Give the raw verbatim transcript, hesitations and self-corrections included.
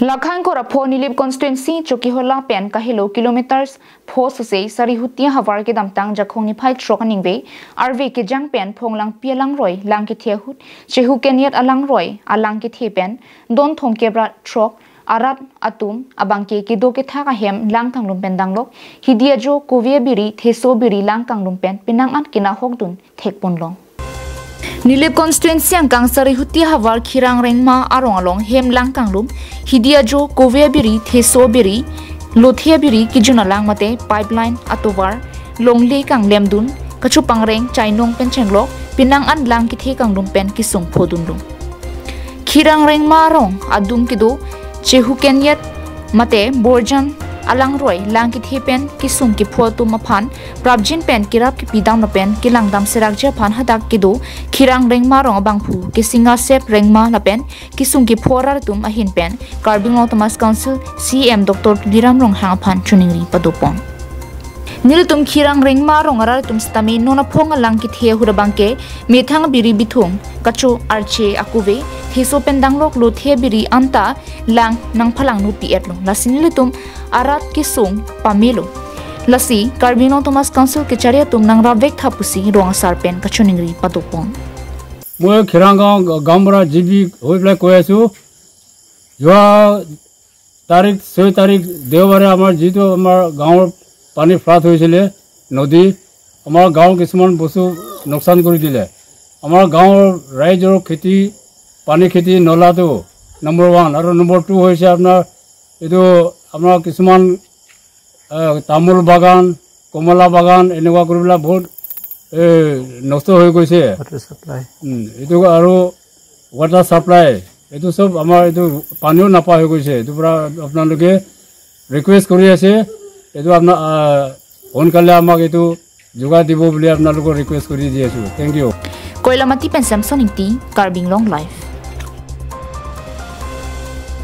Lakhang Korapho Nilip constituency Chokihola pen kahelo kilometers pho sose Sarihutia havar kedamtang Jakhong niphai throk aningve arve kejang pen Phonglangpi alangroi lang kethe ahut Chehukenyet alangroi alang kethe pen don thomkep ra throk arat atum abangke kedo kethak ahem lang kanglum pen danglok hidi ajo kove abiri theso abiri lang kanglum pen penang an kenahok dun thekponlong. Nilip constituency angkang Sarihutia havar Khirang Rengma arong along hem lang kanglum hidi ajo kove abiri theso abiri lothe abiri kejun alang mate pipeline atovar longle kanglemdun kachopangreng chainong pen chenglok penang an lang kethe kanglum pen kesung phodunlong. Khirang Rengma arong adung kedo Chehukenyet mate Borjan alangroi lang kethe pen kesung kepho atum aphan prapjin pen kerap kepidam lapen kelangdam serakji aphan hadak kedo Khirang Rengma arong abangphu Kesingasep Rengma lapen kesung kepho arat atum ahin pen Karbi Anglong Autonomous Council C E M Doctor Tuliram Ronghang aphan choningri padopon. Nelitum Khirang Rengma arong arat atum sitame non aphong alang kethe ahut abangke methang abiri bithung kacho arche akove theso pen danglok lothe abiri anta lang nangphalang nupi etlo. Lasi nelitum arat kesung pamelo. Lasi Karbi Anglong Autonomous Council kechari atum nangrap vek tha pusi rong asar pen kachoningri padopon. মই খেৰাং গাঁও গাঁওবুঢ়া G B হৈ পেলাই কৈ আছোঁ। যোৱা তাৰিখ ছয় তাৰিখ দেওবাৰে আমাৰ যিটো আমাৰ গাঁৱৰ পানী ফ্লাড হৈছিলে, নদী, আমাৰ গাঁৱৰ কিছুমান বস্তু লোকচান কৰি দিলে। আমাৰ গাঁৱৰ ৰাইজৰ খেতি, পানী খেতি নলাটো নম্বৰ ওৱান আৰু নম্বৰ টু হৈছে আপোনাৰ এইটো আপোনাৰ কিছুমান আহ, তামোল বাগান, কমলা বাগান এনেকুৱা কৰি পেলাই বহুত এ, নষ্ট হৈ গৈছে। Water supply. উম, এইটো আৰু ৱাটাৰ ছাপ্লাই, এইটো চব আমাৰ এইটো পানীও নাপা হৈ গৈছে। এইটো পৰা আপোনালোকে ৰিকুৱেষ্ট কৰি আছে, এইটো আপোনাৰ আহ, সোনকালে আমাক এইটো যোগান দিব বুলি আপোনালোকক ৰিকুৱেষ্ট কৰি দি আছোঁ। Thank you. Koilamati pen Samson Ingti, Karbi Anglong Live.